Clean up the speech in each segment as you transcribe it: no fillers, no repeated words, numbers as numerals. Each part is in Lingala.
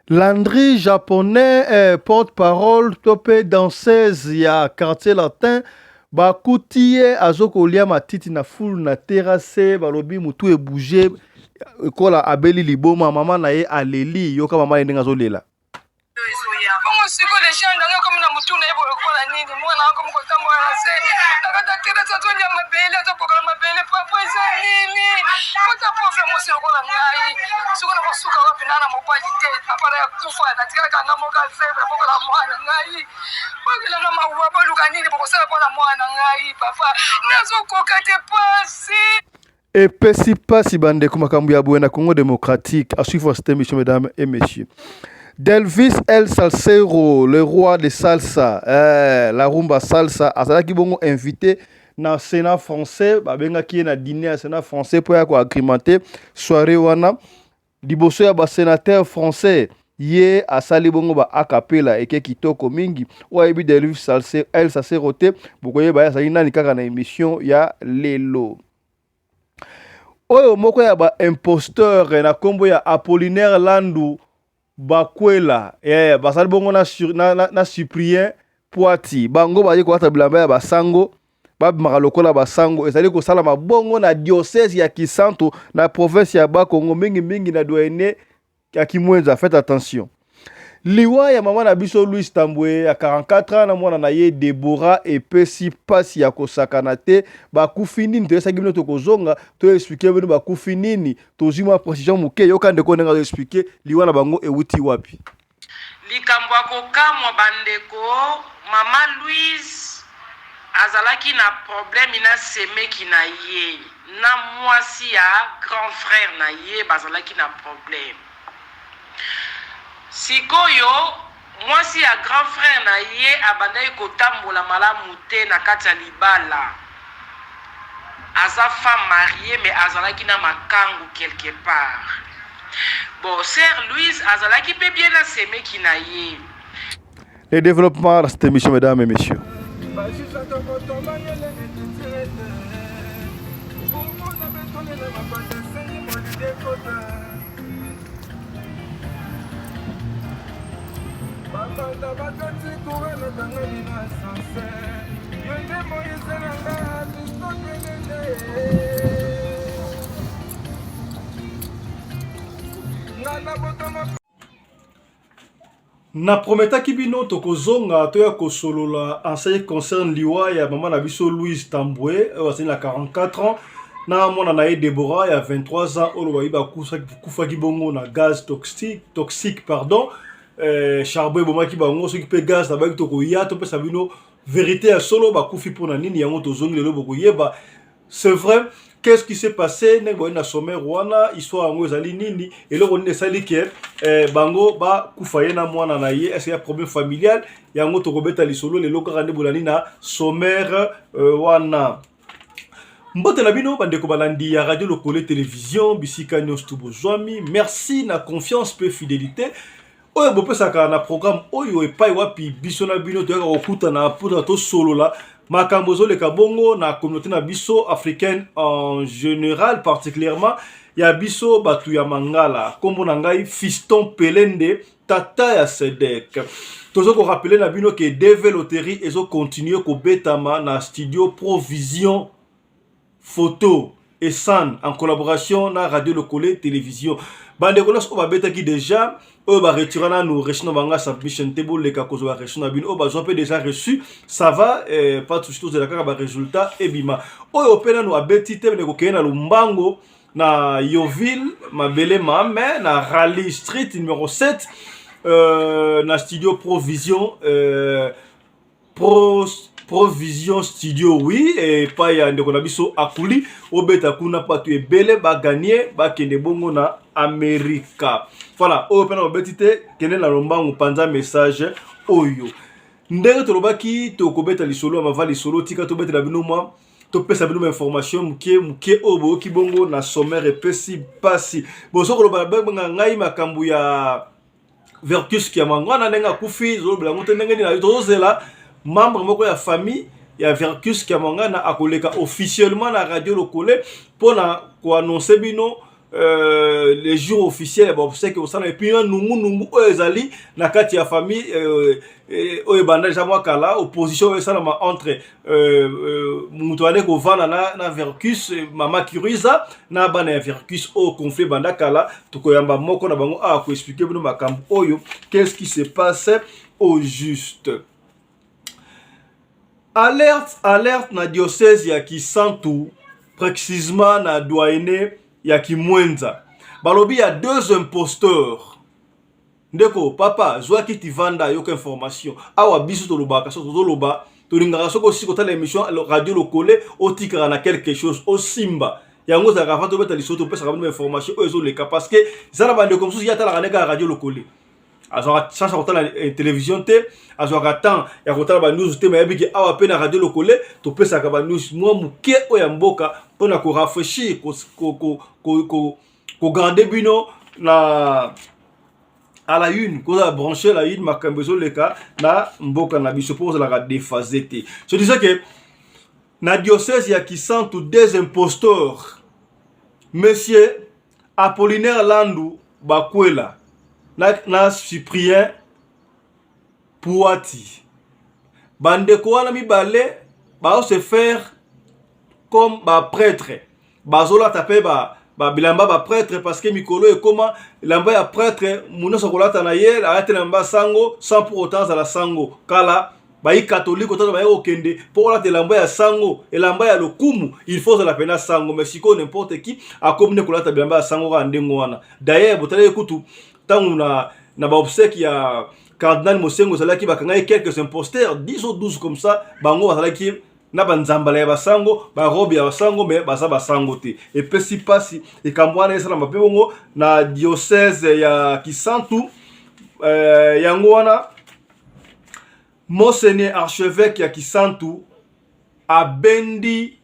Landry japonais eh, porte parole to mpe danseuse ya quartier latin bakuti ye azokolia matiti na fulu na terrasse, balobi mutu ebouge ekola abeli liboma, mama na ye aleli, yoka mama ye ndenge azolela. Bongo sikoyo legende yango ekomi na motu na ye boye lokola nini? Mwana akomi kotambola na se na kati ya terasi, azolia mabele, azopokola mabele. Papa, eza nini? Pota pauvre mwasi lokola ngai, sikoyo nakosuka wapi? Naa na mobali te, papa na ya kufa, natikalaka nga moko aveugle, bokola mwana ngai, bokelanga mawa, boluka nini bokosala mpo na mwana ngai? Papa, nazokoka te, pasi. Epesi pasi bandeko makambo ya boye na Congo démocratique. À suivre cette émission, mesdames et messieurs. Delvis El Salsero, le roi de salsa, eh, la rumba salsa, azalaki bongo invité na Sénat français, babengaki ye na dîner ya Sénat français mpo ya koagrémenter soirée wana liboso ya ba sénateur français. Ye asali bongo ba acapella eke kitoko mingi. Oyo ayebi Delvis El Salsero te, bokoyeba ye azali nani kaka na émission ya lelo. Oyo moko ya ba imposteur na kombo ya Apollinaire Landu Bakwela, eh, basali bongo na, sur, na, na, na Cyprien Poati, bango baye kolata bilamba ya basango, babimaka lokola basango. Ezali kosalama bongo na diocèse ya Kisantu na province ya Bakongo, mingi mingi na doyenne ya Kimwenza. Faites attention. Liwa ya mama na biso Louise Tambwe ya 44 ans na mwana na ye Deborah epesi pasi ya kosakana te. Bakufi nini? Toyesaki bino tokozonga to expliquer bino bakufi nini, tozwi mwa precision moke. Yoka ndeko ndenge azo expliquer liwa na bango ewuti wapi. Likambo ya kokamwa bandeko, mama Louise azalaki na problème na semeki na ye na mwasi ya grand frère na ye, bazalaki na problème. Sikoyo mwasi ya grand frère na ye abandaki kotambola malamu te na kati ya libala. Aza femme mariee mais azalaki na makangu quelque part. Bon, sœur Louise azalaki pe bien na semeki na ye. Les développements de cette émission, mesdames et messieurs. Na prometaki bino tokozonga toya kosolola en ce qui concerne liwa ya mama na biso Louise Tambwe oyo azali na 44 ans na mwana na ye Deborah ya 23 ans oyo bayi bakufaki bongo na gaz toxique, toxique pardon, charbon ebomaki bango, soki mpe gaz nabaki tokoya topesa bino verite ya solo bakufi mpona nini. Yango tozongi lelo bokoyeba c'est vrai qu'est-ce qui s'est passé ndenge boyei na sommaire wana, histoire yango ezali nini, eloko nini esali ke bango bakufa ye na mwana na ye, est-ce ya problème familial? Yango tokobeta lisolo lelo kaka nde bolandi na sommaire wana. Mbote na bino bandeko balandi ya Radio Lokole Télévision bisika nyonso tu bozwami. Merci na confiance pe fidélité oyo bopesaka na programme oyo epai wapi biso na bino toyaka kokutana mpona tosolola makambo ezoleka bongo na communauté na biso africaine en général, particulièrement ya biso bato ya Mangala. Nkombo na ngai Fiston Pelende, tata ya Sedek. Tozo korappeler na bino ke DV Loterie ezocontinue kobetama na studio Provision Photo et San en collaboration na Radio Lokole Télévision. Bandeko nyonso oyo babetaki déjà, oyo baretira nanu reçu na banga submission te, boleka kozwa reçu na bino. Oyo bazwa mpe déjà reçu, ça va, pas de souci, tozela kaka baresultat ebima. Oyo mpe nanu abeti te, ndeko, kokende na lombango na Yoville Mabele Mame na Rally Street numéro 7, na studio Provision, Provision Studio, oui, epai ya ndeko na biso Akuli. Obeta kuna, bato ebele baganye, bakende bongo na Amerika. Voilà, oyo mpe na babeti te, kende na lombangu, panza message oyo. Ndenge tolobaki tokobeta lisolo ya mava lisolo, tika tobetela bino mwa, topesa bino bainformation moke moke oyo boyoki bongo na sommaire. Epesi mpasi, bozo koloba benga ngai makambo ya Vertus Kiamangwana ndenge akufi, tozolobela yango te. Ndenge nini? Tozozela membre moko ya famille ya Vertus Kiamangana akoleka officiellement na Radio Lokole mpona koannonce bino. les jours officiels ya baobsèque kosala, et puis na nungunungu oyo ezali na kati ya famille oyo ebanda deja mwa kala, opposition oyo esalama entre moto ane kovanda na Vercus, mama Curiza na bana ya Vercus, oyo conflit ebanda kala. Tokoyamba moko na bango awa koexpliquer bino makambo oyo, qu'est-ce qui se passe au juste. Alerte, alerte na diocèse ya Kisantu, précisément na doyenné ya Kimwenza. Balobi ya deux imposteurs. Ndeko papa, zwaki tivanda, yoka information awa. Biso tolobaka, so tozoloba, tolingaka soki osi kotala émission Radio Lokole, otikaka na quelque chose osimba yango. Ozalaka avant tobeta lisolo, topesaka bino information oyo ezoleka, parce que eza na bandeko mosusu, ye atalaka nde kaka Radio Lokole, azwaka chance ya kotala télévision te, azwaka temps ya kotala banews te. Mayebiki awa mpe na Radio Lokole topesaka banews mwa moke oyo ya mboka mpona korafraîchir, kogarder bino na à la une, kozala branché la une, makambo ezoleka na mboka na biso, mpo ozalaka déphasé te. Je disais que na diocèse ya Kisantu, des imposteurs, monsieur Apollinaire Landu Bakwela na Cyprien Puati, bandeko wana mibale bao se faire comme baprêtre, bazolata mpe ba bilamba baprêtre, parce que mikolo ekóma elamba ya prêtre, mu nyonso akolata na ye, alati elamba sango sans pour autant azala sango. Kala bayi catholique, otala baye kokende mpo olata elamba ya sango, elamba ya lokumu, il faut ozala pena sango. Mais sikoyo n'importe qui akomi nde kolata bilamba ya sango kaka ndenge wana. D'ailleurs botalaki kutu ntango na baobsèque ya cardinal Mosengo ezalaki, bakangaki quelques imposteurs, 10 ou 12 comme ça. Bango bazalaki na banzambala ya basango, barobe ya basango, mais baza basango te. Epesi mpasi ekambo wana esalama mpe bongo na diocèse ya Kisantu. Yango wana monseigneur archevêque ya Kisantu abendi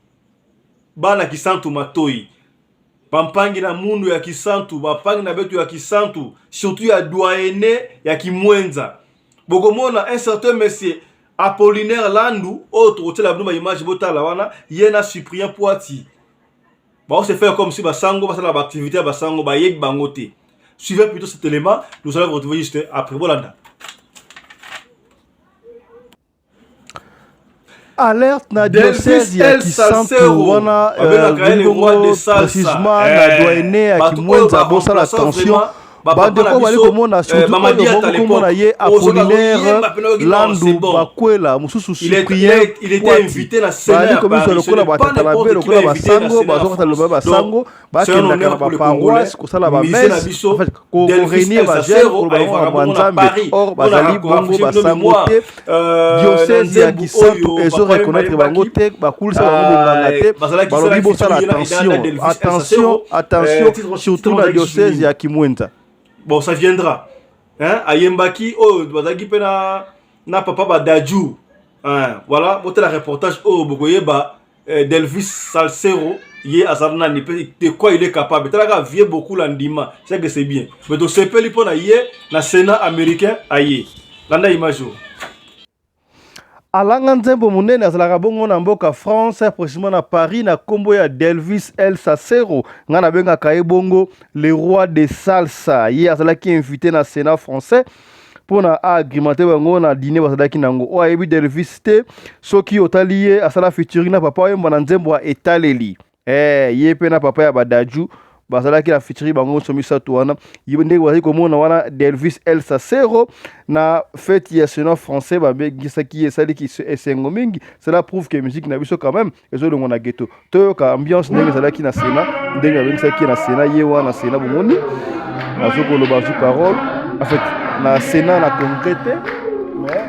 bana Kisantu matoi, bampangi na mundu ya Kisantu, bampangi na beto ya Kisantu, surtout ya doyenné ya Kimwenza. Bokomona un certain monsieur Apollinaire Landu oyo tokotiela bino baimage, botala wana, ye na Cyprien Poiti bao se faire comme si basango, basala baactivité ya basango, bayebi bango te. Suivez plutôt cet élément, nous allons vous retrouver juste après. Bolanda. Alerte na diocèse ya Kisantu wana, précisément na doyenné ya Kimwenza. Bosala attention, bandeko bali komona, surtout oyo bokomona ye Apollinaire Landu Bakwela, mosusu Cyprien. Bali komisa lokola batatala mpe lokola basango, bazokata loba basango, bakendaka na baparoisse kosala bamesse, koréunir bajeune, koloba bango makambo ya Nzambe. Or bazali bongo basango te. Diocèse ya Kisantu ezo reconnaître bango te, bakulisa bango bonganga te. Balobi bosala attention, attention, attention, surtout na diocèse ya Kimwenza. Bon, ça viendra, hein. Ayembaki oyo bazalaki mpe na papa Badaju, hein. Voilà, botala reportage oyo, bokoyeba Delvis Salsero ye azala nani mpe de quoi il est capable. Talaka vie beaucoup la ndima, c'est que c'est bien, mais tosepeli mpo na ye na Sénat américain aye. Landa image oyo. Alanga nzembo monene, azalaka bongo na mboka France, précisément na Paris, na nkombo ya Delvis El Sacero. Ngai nabengaka ye bongo le roi de salsa. Ye azalaki invité na Sénat français mpona aagrémenter bango na dîner bazalaki nango. Oyo ayebi Delvis te, soki otali ye, asala featuring na papa oyemba na nzembo ya Etaleli. Ye mpe na papa ya Badaju bazalaki na featuring, bango nyonso misato wana. Ndenge bazali komona wana Delvis El Sacero na fête ya Sénat français, babengisaki ye, esaliki esengo mingi. Cela prouve que musique na biso quand même ezolongwa na ghetto. Toyoka ambiance ndenge ezalaki na Sénat, ndenge babengisaki ye na Sénat. Ye wana Sénat, bomoni azokoloba, azwi parole. En fait na Sénat, na congrès te, mais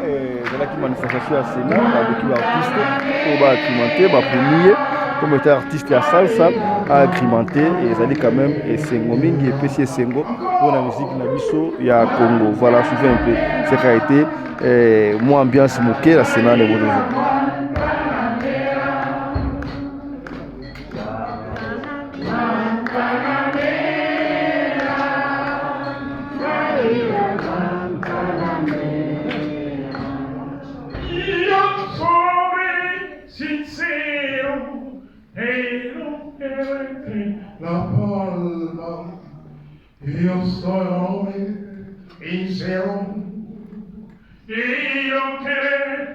ezalaki manifestation ya Sénat. Baluki baartiste oyo baagrémenter, baponi ye comme étant artiste ya salsa, aagrémenter. Ezali quand même esengo mingi, epesi esengo mpona musique na biso ya Congo. Voilà, suivez un peu ce qu'a été mwa ambiance moke na Sénat ndeko tozo. Io sono sincero e non la palma. Io sono sincero. Io che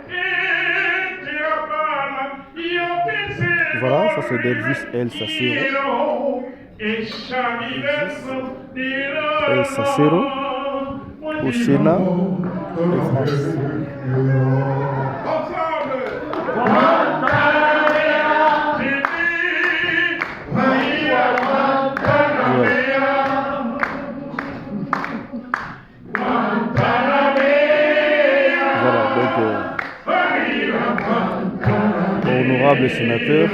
ti parla, io pensiero. Voilà, ça c'est Delvis El Sacero. El Sacero au Sénat de France. Voilà, donc euh, honorable sénateur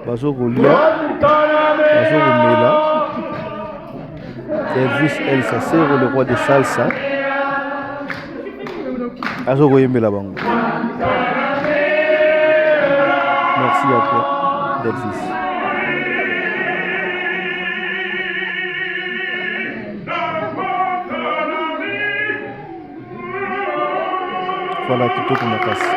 bazokolia bazokomela Elvis El Sacero le roi de salsa azokoyembela bango. Merci à toi Delvis. Voilà kitoko makasi.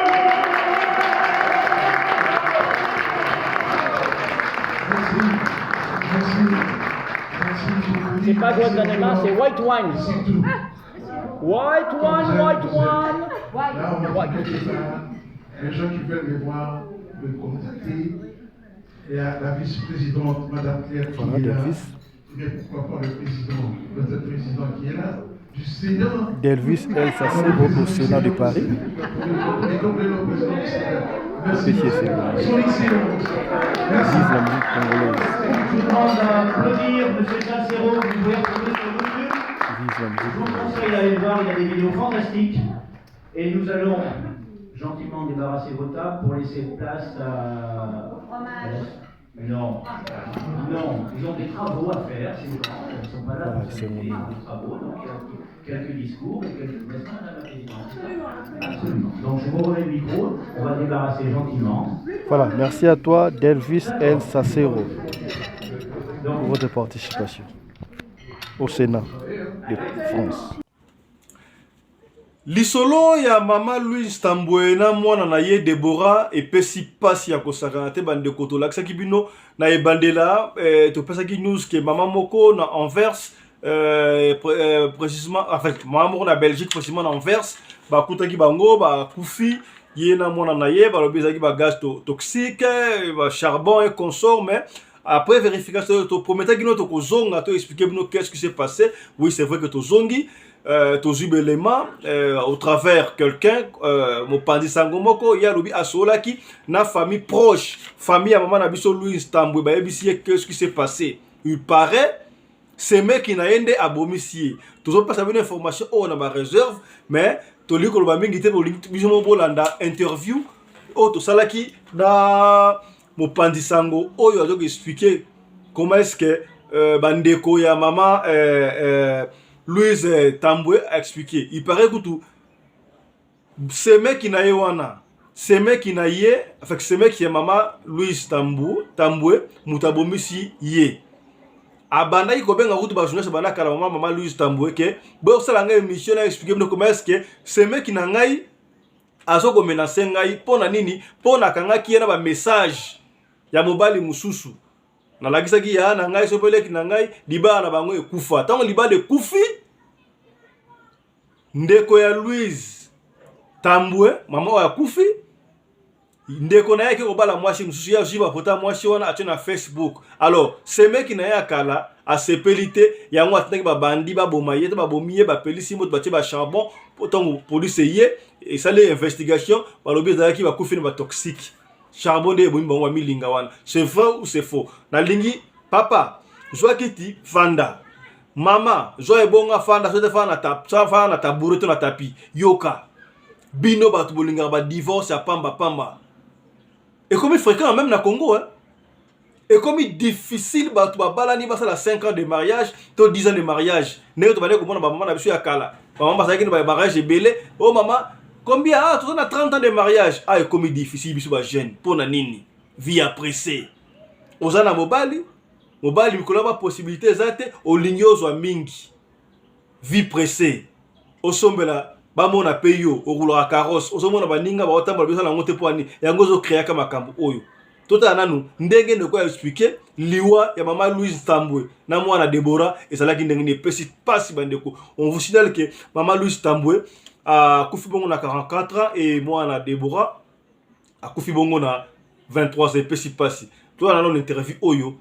C'est pas Guantanamo, c'est White Wine. White wine, white wine. Là, on White. Les gens qui veulent me voir, me contacter. Il y a la vice-présidente, Madame Claire, qui Voilà, est là. Delvis. Mais pourquoi pas le président, notre président qui est là, du Sénat. Delvis El Sacero au Sénat de Paris. Et donc, le président du Sénat. Merci. PCC. Son Excellence. Merci. Vive la musique congolaise. Je vous demande d'applaudir Monsieur Sincero, que vous pouvez retrouver sur YouTube. Vive la musique Je vous congolaise. conseille d'aller le voir, il y a des vidéos fantastiques. Et nous allons gentiment débarrasser vos tables pour laisser place à. fromage. Non, non, ils ont des travaux à faire, ces gens, ils ne sont pas là Voilà, pour c'est s'amuser, ils mon- ont des travaux, donc il y a quelques discours et quelques. N'est-ce pas, Madame la Présidente Absolument. Donc je vous remets le micro, on va débarrasser gentiment. Voilà, merci à toi Delvis El Sacero pour Donc, votre participation au Sénat de France. Lisolo ya mama Louise Tambwe na mwana na ye Deborah epesi pasi ya kosakana te. Bandeko, tolakisaki bino na ebandela eh, topesaki news ke mama moko na Anvers précisément, enfin mama moko na Belgique, précisément na Anvers, bakutaki bango bakufi, ye na mwana na ye. Balobi ezalaki bagaz to, toxique, bacharbon et consort. Mais après vérification, toprometaki bino tokozonga to expliquer bino qu'est-ce qui s'est passé. Oui, c'est vrai que tozongi, tozwi belema au travers quelqu'un, mopanzi sango moko. Ye alobi asololaki na famille proche, famille ya mama na biso Louise Tambwe. Bayebisi ye qu'est-ce qui s'est passé. Il paraît semeki na ye nde abomisi ye. Tozopesa bino information oyo na baréserve, mais tolingi koloba mingi te. Bolingi biso mo bolanda interview oyo tosalaki na mopanzi sango oyo azoki expliquer comment est-ce que bandeko ya mama Louise Tambwe a expliqué. Il paraît kutu semeki na ye wana, semeki na ye, enfin semeki ya mama Louise Tambwe, moto abomisi ye. Abandaki kobenga kutu bajournaliste banda kala mama Louise Tambwe ke bosala ngai émission na expliquer bino comment est-ce que semeki na ngai azokomenacer ngai. Mpo na nini? Mpo nakangaki ye na bamessage ya mobali mosusu. Nalakisaki ya na ngai, soki eleki na ngai, libala na bango ekufa. Ntango libala ekufi, ndeko ya Louise Tambwe, mama oyo akufi, ndeko na ye ake kobala mwasi mosusu. Ye azwi bapota mwasi wana, atie na Facebook. Alors semeki na ye ya kala asepeli te, yango atindaki babandi baboma ye te. Babomi ye, bapelisi moto, batie bacharbon. Ntango police ye esali investigation, balobi ezalaki bakufi na batoxique, charbon nde ebomi bango, bamilinga wana. C'est vrai ou c'est faux? Nalingi papa zwa kiti, fanda. Mama zwa ebonga, fanda. So te fanda na tabouret to na tapis, yoka. Bino bato bolingaka badivorce ya pamba pamba, ekomi fréquent même na Congo, hein? Ekomi difficile bato babalani basala 5 ans de mariage to 10 ans de mariage, ndenge tobandaki komona bamama na biso ya kala. Bamama bazalaki na bamariage ebele. O oh, mama combien? Ah, toza na 30 ans de mariage. Ah, ekomi difficile. Biso bajeune, mpo na nini? Vie ya pressé. Oza na mobali, mobali mikolo ya bapossibilité eza te, olingi ozwa mingi, vie pressé, osombela bamona mpe yo okulaka carrosse, ozomona baninga baotambola, biso yango te. Mpo ani yango ozocréaka makambo oyo? Totala nanu ndenge ndeko ya explique liwa ya mama Louise Ntambwe na mwana Deborah ezalaki ndenge nini. Epesi pasi bandeko. On vous signale que mama Louise Ntambwe akufi bongo na 44 ans et mwana Deborah akufi bongo na 23 ans. Epesi pasi. Totala nanu interview oyo,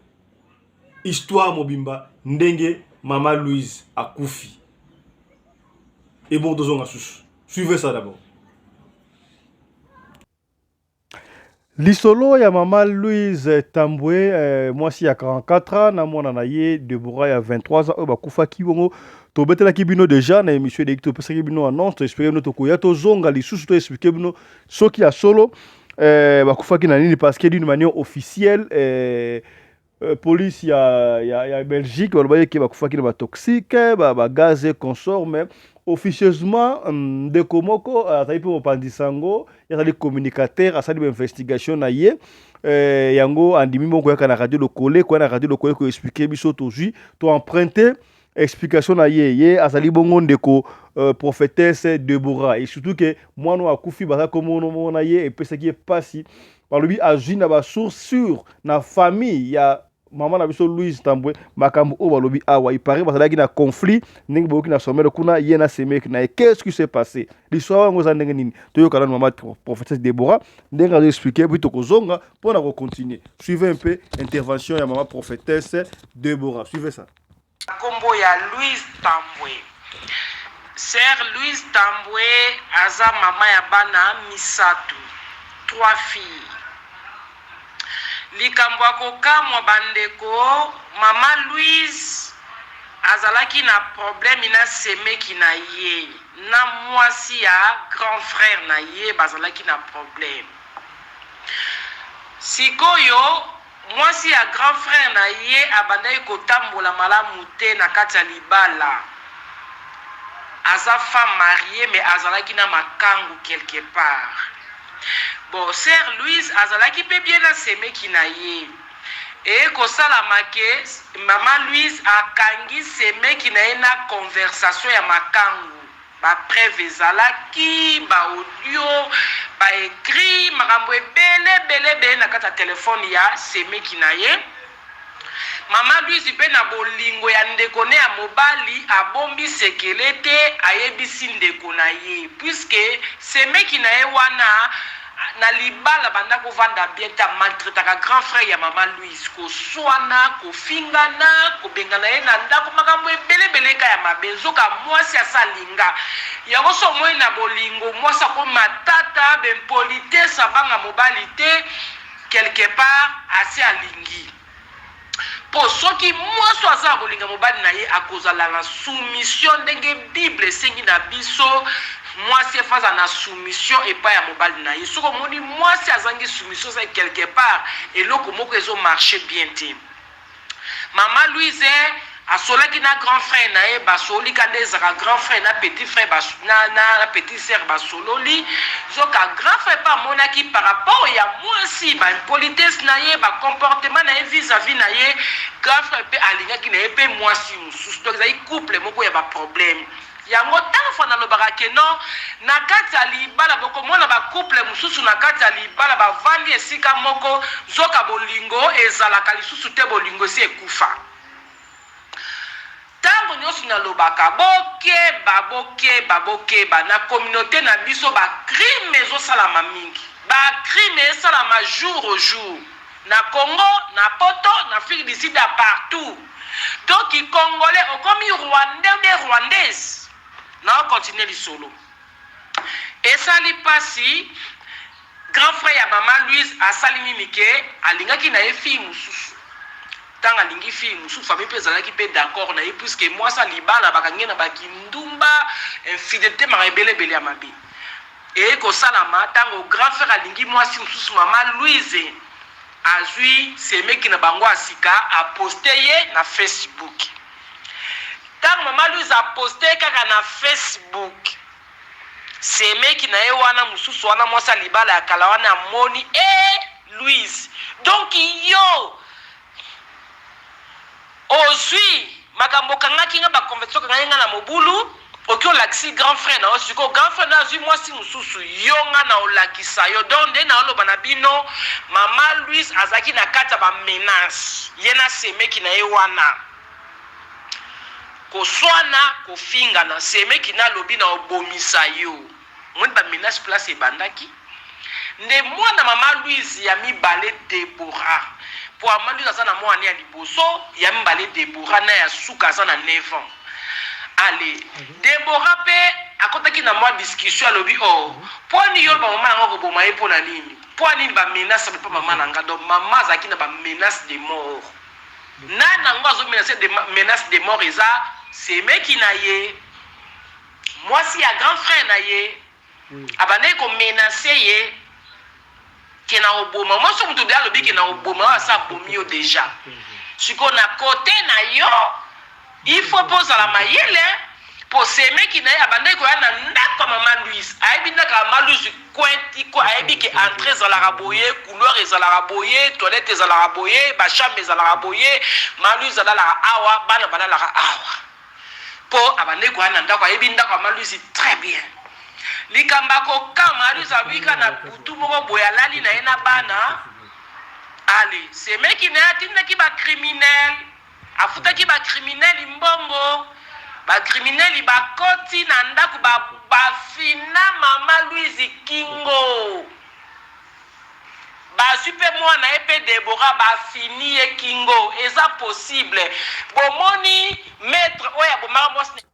histoire mobimba ndenge mama Louise akufi. Et bon, tozonga susu. Suivez ça d'abord. Lisolo ya mama Louise Tambwe, mwasi ya 44 ans na mwana na ye Deborah ya 23 ans oyo bakufaki bongo, tobetelaki bino deja na émission eleki, topesaki bino annonce, toexplike bino tokoya tozonga lisusu toexplike bino soki ya solo bakufaki na nini, parce que d'une manière officielle police ya Belgique balobaki ke bakufaki na batoxique, bagaz et consort, mais officieusement ndeko moko azali mpe mopanzi sango, ye azali communicateur, asali bainvestigation na ye, yango andimi moko koyaka na Radio Lokole, koya na Radio Lokole koexplike biso. Tozwi to emprunte explication na ye. Ye azali bongo ndeko prophétesse Deborah. Et surtout ke mwana oyo akufi baza komona ye, epesaki ye mpasi. Balobi azwi na basource sûre na famille ya mama na biso Louise Tambwe makambo oyo balobi awa. Ipare bazalaki na conflit ndenge boyoki na somele kuna, ye na semeki na ye. Qu'est-ce qui s'est passé? Lisolo yango eza ndenge nini? Toyoka nanu mama prophétesse Deborah ndenge azo expliquer, puis tokozonga mpona kocontinue. Suivez un peu intervention ya mama prophétesse Deborah, suivez ça. Nkombo ya Louise Tambwe. Sœur Louise Tambwe aza mama ya bana misato, trois filles. Likambo ya kokamwa bandeko, mama Louise azalaki na problème na semeki na ye, na mwasi ya grand frère na ye bazalaki na problème. Sikoyo mwasi ya grand frère na ye abandaki kotambola malamu te na kati ya libala. Aza femme mariée mais azalaki na makangu quelque part. Bon, sœur Louise azalaki mpe bien na semeki na ye. Eye kosalama ke mama Louise akangi semeki na ye na conversation ya makangu. Bapreuve ezalaki, baaudio, baécrit, makambo ebele ebele ebele na kati ya telefone ya semeki na ye. Mama Louise mpe na bolingo ya ndeko ne ya mobali abombi sekele te, ayebisi ndeko na ye, puisque semeki na ye wana na libala banda kovanda bien te, amaltraitaka grand frère ya mama Louise, koswana, kofingana, kobengana ye na ndako, makambo ebele ebele ka ya mabe. Nzoka mwasi asalinga yango. So omoni na bolingo mwasi akomatata baimpolitesse, abanga mobali te, quelque part asi alingi. Mpo soki mwasi aza na kolinga mobali na ye, akozala na soumission ndenge Bible esengi na biso. Mwasi efa aza na soumission epai ya mobali na ye. Soki omoni mwasi azangi soumission, eza quelque part eloko moko ezomarche bien te. Mama Louise asolaki na grand frère na ye, basololi ka nde ezalaka grand frère na petit frère na petit sœur, basololi. Zoka grand frère mpe amonaki par rapport ya mwasi, baimpolitesse na ye, bacomportement na ye vis-à-vis na ye, grand frère mpe alingaki na ye mpe mwasi mosusu. Donc ezali couple moko ya baproblème. Yango ntango fa nalobaka ke non, na kati ya libala bokomona bacouple mosusu na kati ya libala bavandi esika moko, nzoka bolingo ezalaka lisusu te, bolingo esi ekufa. Ntango nyonso nalobaka: bokeba, bokeba, bokeba. Na communauté na biso bacrime ezosalama mingi, bacrime esalama jour au jour, na Congo, na Poto, na Afrique du Sud, partout. Donc Congolais okomi Rwandais ou Rwandaise. Na okontinue lisolo, esali mpasi. Grand frère ya mama Louise asali nini? Ke alingaki na ye fille mosusu. Ntango alingi fille mosusu, famille mpe ezalaki mpe d'accord na ye, puisque mwasi alibala bakangi na bakindumba, infidélité, maka ebele ebele ya mabe eye kosalama. Ntango grand frère alingi mwasi mosusu, mama Louise azwi semeki na bango ya sika, aposte ye na Facebook. Ntango mama Louise aposte kaka na Facebook, semeki na ye wana mosusu wana, mwasi ya libala ya kala wana, amoni e Louise, donc yo ozwi makambo okangaki nga, baconvention okangaki nga na mobulu. Oki olakisi grand frère na yo sikoyo grand frère na yo azwi mwasi mosusu yo nga na olakisa yo donc nde na oloba na bino mama Louise azalaki na kati ya ba menace ye na semeki na ye wana koswana kofingana semeki na alobi na obomisa yo omoni ba menace place ebandaki nde mwana mama Louise ya mibale Deborah po mama Louise aza na mwana ya liboso ya mibale Deborah na ya suka aza na 9 ans ale Deborah pe akotaki na mwa discussion alobi oh mpo nini yo ba mama na nga koboma ye mpo na nini mpo nini ba menace pa mama na nga donc mama azalaki na ba menace de mort nani yango azo menace de menace de mort eza semeki na ye mwasi ya grand frère na ye abandaki ko menacer ye ke na oboma mwasi moto de alobi ke na oboma oyo asa abomi yo deja sikoyo na kote na yo il faut mpo ozala mayele mpo semeki na ye abandaki koya na ndako ya mama Louise ayebi ndako ya mama Louise coin ti coin ayebi ke entrée ezalaka boye couloir ezalaka boye toilette ezalaka boye bachambre ezalaka boye mama Louise alalaka awa bana balalaka awa mpo abandaki koya na ndako ayebi ndako ya mama Louise très bien likambo akokama Louise abika na butu moko boye alali na ye na bana ale semeki na ye atindaki bacriminel afutaki bacriminel mbongo bacriminel bakoti na ndako bafina mama Louise kingo bazwi mpe mwana ye mpe Debora bafini ye kingo eza possible bomoni maître oyo abomaka mwasi.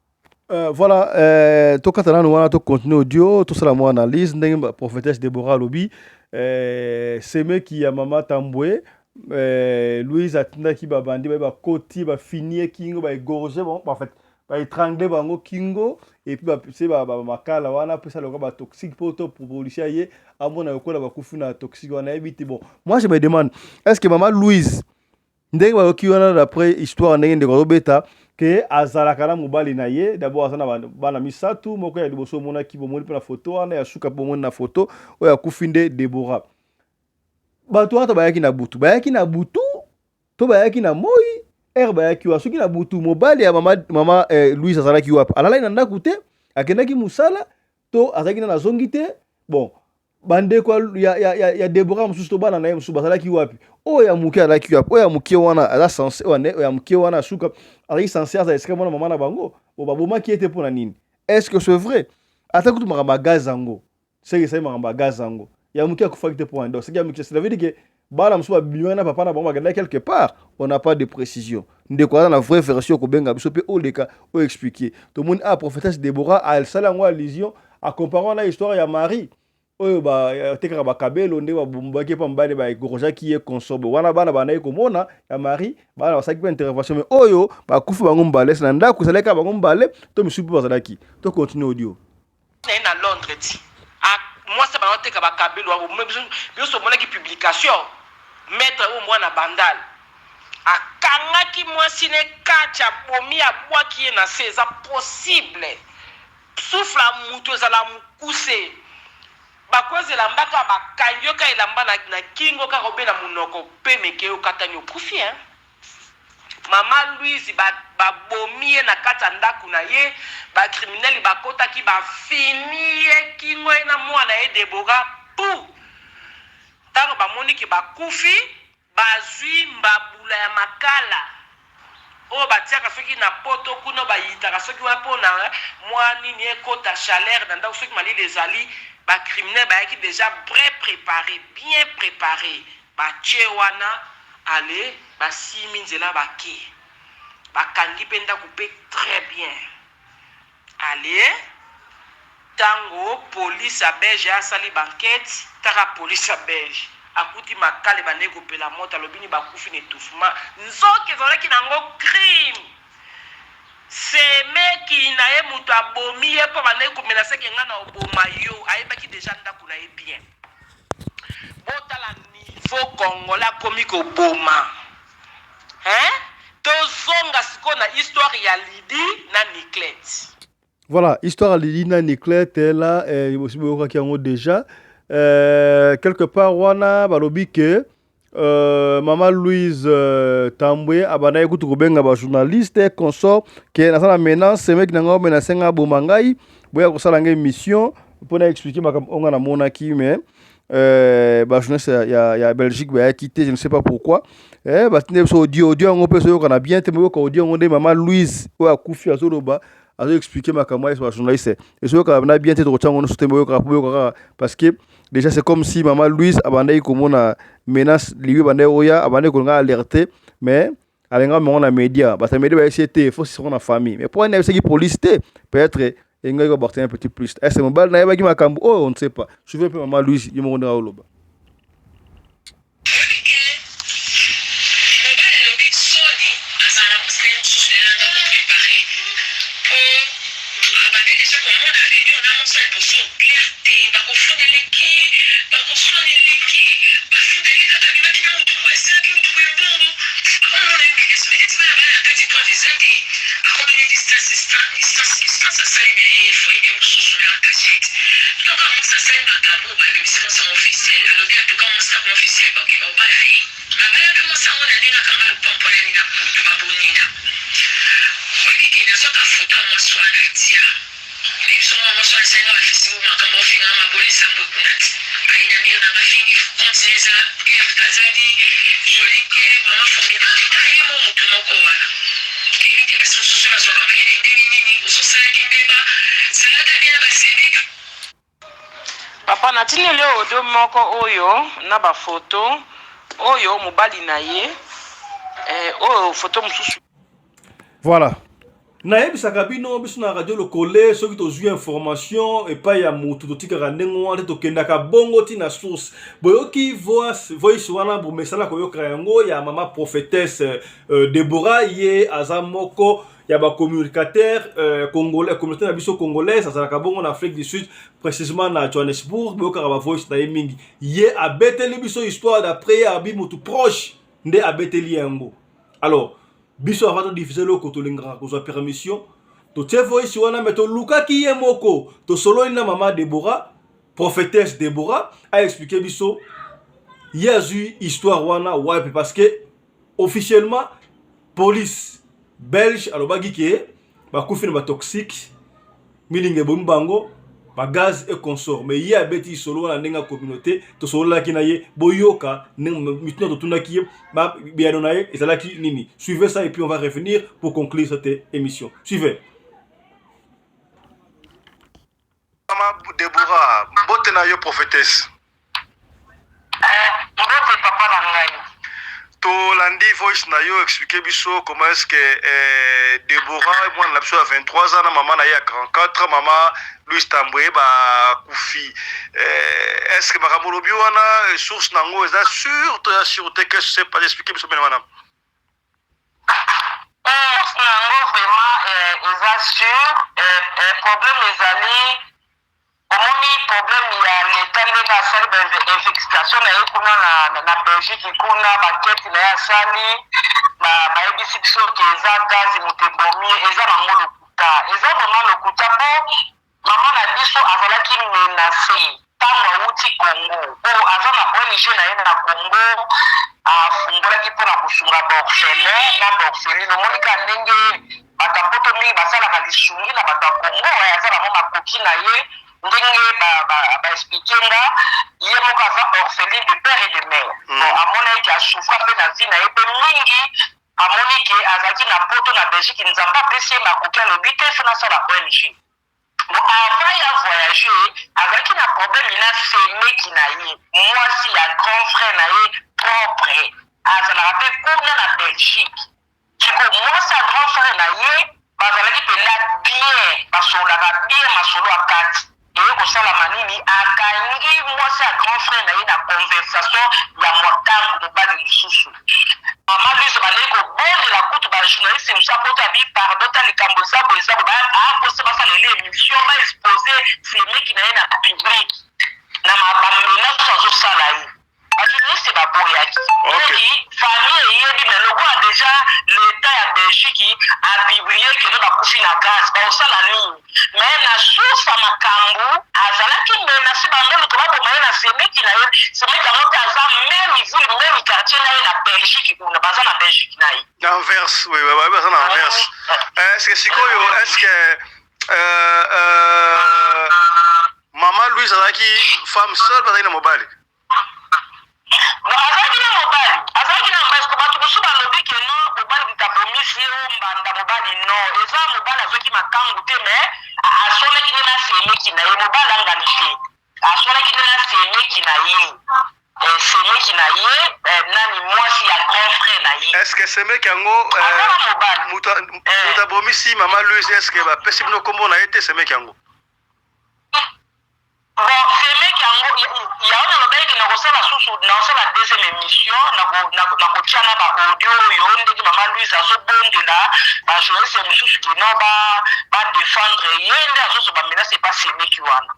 Voilà, tokata nanu wana, tocontinue audio, tosala mwa analyse ndenge prophétesse Debora alobi. Semeki ya mama Tambwe Louise atindaki babandi baye bakoti bafini ye kingo, baégorge bon, en fait baétrangle bango kingo et puis bapese bamakala wana apesa lokola batoxique mpo to policier ye amona lokola bakufi na toxique wana yebi te. Bon, moi je me demande, est ce que mama Louise ndenge bayoki wana, d'après histoire ndenge ndeko azobeta ke azalaka na mobali na ye d'abord, aza na bana misato, moko ya liboso omonaki, bomoni mpe na foto wana, ya suka mpe bomoni na foto, oyo akufi nde Debora. Bato wana to bayaki na butu, bayaki na butu to bayaki na moi ere bayaki wana? Soki na butu, mobali ya mama Louise azalaki wapi? Alalaki na ndako te, akendaki mosala to azalaki na nazongi te? Bon, bandeko ya Debora mosusu to bana na ye mosusu bazalaki wapi? Oyo ya moke azalaki wapi? Oyo ya moke wana aza censé, oyo ya moke wana suka azalaki censé aza esika mwana mama na bango. Bo babomaki ye te mpo na nini? Est ce que c'est vrai? Ata kutu makambo ya gaz yango, seke esali makambo ya gaz yango, ya moke akufaki te mpo wana. Donc seke ya moke, cela veut dire que bana mosusu babimaki na papa na bango, bakendaki quelque part, on n'a pas de précision. Ndeko aza na vraie version, kobenga biso mpe oleka oexplique. Tomoni a prophétesse Debora asali yango allusion, acompare wana histoire ya Marie oyo batekaka bakabelo, nde babombaki mpa mobali, baégorgeaki ye consobe wana. Bana bandaki komona ya Marie, bana basalaki mpe intervention, mais oyo bakufi bango mibale na ndako ezalaki kaka bango mibale to misusu mpe bazalaki? To continue audio. Na ye na Londres ti mwasi bango teka bakabelo, biso omonaki publication, maître oyo mwana Bandal akangaki mwasi ne kati, abomi, abwaki ye na se. Eza possible, souffle ya mutu ezala mokuse, bakweza elamba kaka, bakangi yo kaka elamba na kingo kaka obe na monoko mpe meke okatani, okufi hein. Mama Louise babomi ye na kati ya ndako na ye, bacriminel bakotaki, bafini ye kingo, ye na mwana ye Debora pu. Ntango bamoni ke bakufi, bazwi mbabula ya makala oyo batiaka soki na poto kuna bayitaka soki wana mpona mwa nini ekota chaleur na ndako soki malili ezali. Bacriminel bayaki déjà pré préparé, bien préparé, batie wana ale, basimi nzela, bake, bakangi mpe ndako mpe très bien. Ale ntango police ya Belge asali baenquête, kaka police ya Belge akuti makala ebandeki kopela moto, alobi ni bakufi na étouffement, nzoki ezalaki nango crime. Semeki na ye moto abomi ye mpo bandeki komela seke ngai na oboma yo, ayebaki deja ndako na ye bien. Botala niveau congolais akomi koboma hein? Tozonga sikoyo na histoire ya Lidi na Niclette. Voilà, histoire ya Lidi na Niclette là, bosi boyokaki yango déjà quelque part wana. Balobi ke Euh, mama Louise euh, Tambwe abandaki kutu kobenga ba journaliste consort ke naza na menace meki na ngai omenase ngai aboma ngai boya kosala ngai émission mpo na expliquer makambo oyo ngai namonaki mais euh, ba journaliste ya, ya, ya Belgique bayaki te, je ne sais pas pourquoi. Eh, batindi biso audio, audio yango mpe ezoyokana bien te. Boyoka audio yango nde mama Louise oyo akufi azoloba, azo expliquer makambo ya ba journaliste, ezoyokana na bien te. Tokotia yango nyonso te, boyokaka mpo boyokaka, parce que déjà c'est comme si mama Louise abandaki komona menace liwi abandaki koya, abandaki kolinga alerte, mais alinga bango na média. Bato ya média bayesi te, faut sisoko na famille. Mais mpo ani ayebisaki police te? Peut-être engaki kobartene un petit plus. Est ce mobali nayebaki makambo oyo? On ne sait pas. Suivez mpe mama Louise ye moko ndenge aloba. Mobali alobi soni azala na mwasi na ye mosusu nde na ndako prepare po abandaki dejà komona avenir na mwasi ya liboso clair te. Bakofundeleki bakoswana eleki bafundeli kaka abimaki na mutu boye asalaki mutu boye mbongo akomona humiliation neti bana bana na kati preuve eza te akomeli distance distance distance asali na ye foyer na ye mosusu na cachette. Donc mwasi asali makambo babimisi mwasi yango officiel alobi en tout cas mwasi na officiel bakoki babala ye babala mpe mwasi yango na ndenge akanga lopango ya nini na kutu babonina. Oyebi ke nazwaka foto ya mwasi wana atia nayebi so mwa mwasi wana asalinga bafacebook makambo ofinganga mabolisa mbwe kuna ti aye na mire nanga fingi compte eza Pierre Kazadi Joli ke mama formidable ta ye mo motu moko wana eyebi te basi mosusu bazwaka mayele ndenge nini ososalaki mbeba salaka bien na basemeki. Papa natindeli yo audio moko oyo na ba photo oyo mobali na ye eh, oyo photo mosusu. Voilà. Nayebisaka bino, biso na Radio Lokole, soki tozwi information epai ya motu, totikaka ndenge wana te, tokendaka bongo ti na source. Boyoki voice, voice wana bomesana koyoka yango ya mama prophétesse Deborah. Ye aza moko ya bacommunicateur congolais, communauté na biso congolaise. Azalaka bongo na Afrique du Sud, précisément na Johannesburg. Boyokaka bavoice na ye mingi. Ye abeteli biso histoire d'après ye abi motu proche nde abeteli yango. Alors biso, avant todiffuse eloko, tolingaka kozwa permission. Totie voice wana, me tolukaki ye moko, tosololi na mama Deborah, prophétesse Deborah, aexplique biso ye azwi histoire wana wapi, parce que officiellement police belge alobaki ke bakufi na batoxique, milinga ebomi bango, bagaz et consort. Mais ye abeti lisolo wana ndenge ya communauté. Tosololaki na ye, boyoka ndenge mituna totunaki ye, biyano na ye ezalaki nini. Suivez ça et puis on va revenir pour conclure cette émission. Suivez. Mama Deborah, mbote na yo, prophétesse. Mbote papa na ngai. Tolandi voice na yo, explique biso comment est-ce que Deborah, mwana na biso ya 23 ans, na mama na ye ya 44, mama Louise Tambwe, bakufi. Est-ce que makambo olobi wana, source nango eza sûr to ya sûr te? Qu'est-ce que c'est pas? Explique biso bene wana. Source nango vraiment eza sûr. Problème ezali, omoni problème ya leta ndenge asali bainvestigation na ye kuna na Belgique kuna, bankete na ye asali, bayebisi biso ke eza gaz moto ebomi. Eza nango lokuta, eza vraiment lokuta, mpo mama na biso azalaki menacé ntango awuti Congo, mpo aza na ONG na ye na Congo afungolaki mpona kosunga baorphelin na baorpheline. Omoni kaka ndenge bato ya poto mingi basalaka lisungi na bato ya Congo. Aza na mwa makoki na ye ndenge baexplique nga, ye moko aza orpheline de père et de mère. Bon, amona eke asouffra mpe na vie na ye mpe mingi. Amoni ke azalaki na poto na Belgique, Nzambe apesi ye makoki, alobi te so nasala ONG. Bon, avant ya voyage azalaki na problème na semeki na ye, mwasi ya grand frère na ye propre, azalaka mpe kuna na Belgique. Siko mwasi ya grand frère na ye bazalaki mpenza bien, basololaka bien masolo ya kati. Eye kosalama nini? Akangi mwasi ya grand frère na ye na conversation ya mwakambu mobali mosusu. Mama Louise bandeki kobondela kutu bajournaliste mosusu akota abi pardon ta likambo eza boye, eza boye, akosa basalela émission, baexpose semeki na ye na public na bamenace azosala ye. Bajournaliste baboyaki. Soki famille eyebi, mais lokola déjà l'état ya Belgique apublie keno bakufi na gaz, baosala nini? nini, mais na source ya makambu azalaki menace, bandoluka baboma ye na semeki na ye. Semeki yango mpe aza meme ville, meme quartier na ye na Belgique kuna, baza na Belgique na ye. Na Anvers, oui, oui, baza na Anvers. Est-ce que sikoyo, est-ce que mama Louise azalaki femme seule, bazalaki na mobali? Non, azalaki na mobali, azalaki na mobali. Bato mosusu balobi ke non, mobali moto abomisi ye, o mbanda mobali. Non, eza mobali azwaki makangu te, mais aswanaki nde na semeki na ye. Mobali angali te, aswanaki nde na semeki na ye, semeki na ye, nani, mwasi ya grand frère na ye. Est ce que semeki yango, aza na mobali? Moto abomisi mama Louise, est ce que bapesi bino nkombo na ye te, semeki yango? Bon, semeki yango, yango nalobaki ke nakosala susu, nakosala deuxième émission, nakotia na baaudio oyo ndenge mama Louise azobondela bajournaliste mosusu ke non, badéfendre ye nde azozwa bamenace epa semeki wana.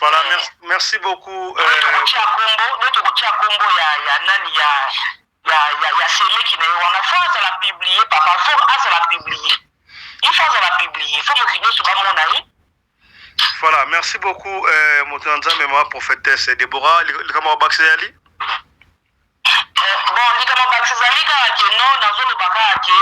Voilà, merci, merci beaucoup. Tokotia kombo nde, tokotia kombo ya nani, ya semeki na ye wana. Faut azala publié, papa, faut azala publié, il faut azala publié, faut mokili nyonso bamona ye. Voilà, merci beaucoup, moto na Nzambe, mama prophétesse Déborah. Likambo bakisi ezali? Bon, likambo bakisi ezali kaka ke non, nazoloba kaka ke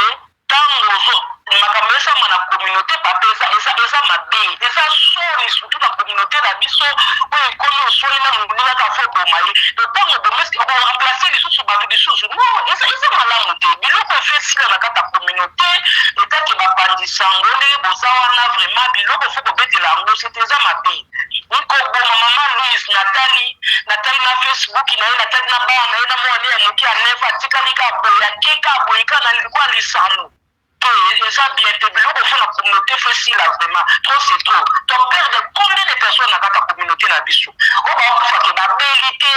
ntango makambo esama na communauté, papa, eza mabe, eza soni, surtout na communauté na biso oyo ekomi oswani na moninga kaka faut oboma ye. Donc ntango oboma, okoremplace lisusu bato lisusu? Non, eza malamu te. Biloko efe esila na kati ya communauté, etake bapandisa yango ndenge boza wana. Vraiment, biloko faut kobetela yango sete, eza mabe nkoboma mama Louise. Natali na Facebook na ye, natali na bana na ye, na mwana ya moke ya 9 atikali ka boye, akeka boye ka na likwa lisano te, eza bien te. Biloko faut na communauté faut esila. Vraiment, trop c'est trop. Toperdre combien de personnes na kati ya communauté na biso oyo bakufake, babeli te,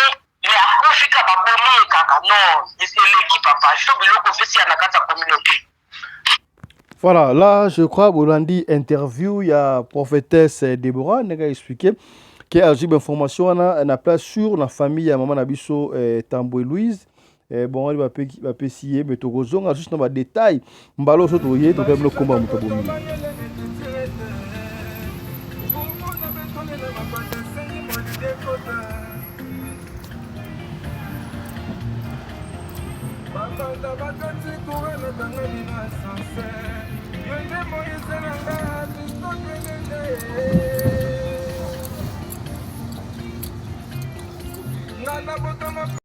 mais akufi ka, babomi ye kaka? Non, eleki, papa. Faut biloko faut esila na kati ya communauté. Voilà, là, je crois, bolandi interview, il y a prophétesse Déborah, n'a expliqué qui a eu information na place sur la famille ya maman na biso Tambwe Louise. Bon, bapesi ye, mais tokozonga juste na badétail mbala oso toye tokoya bino komba moto abomi. Babanda bakati courant, nakangami na ascenseur. Yo nde moyese na nga, bisokelele nga na botama.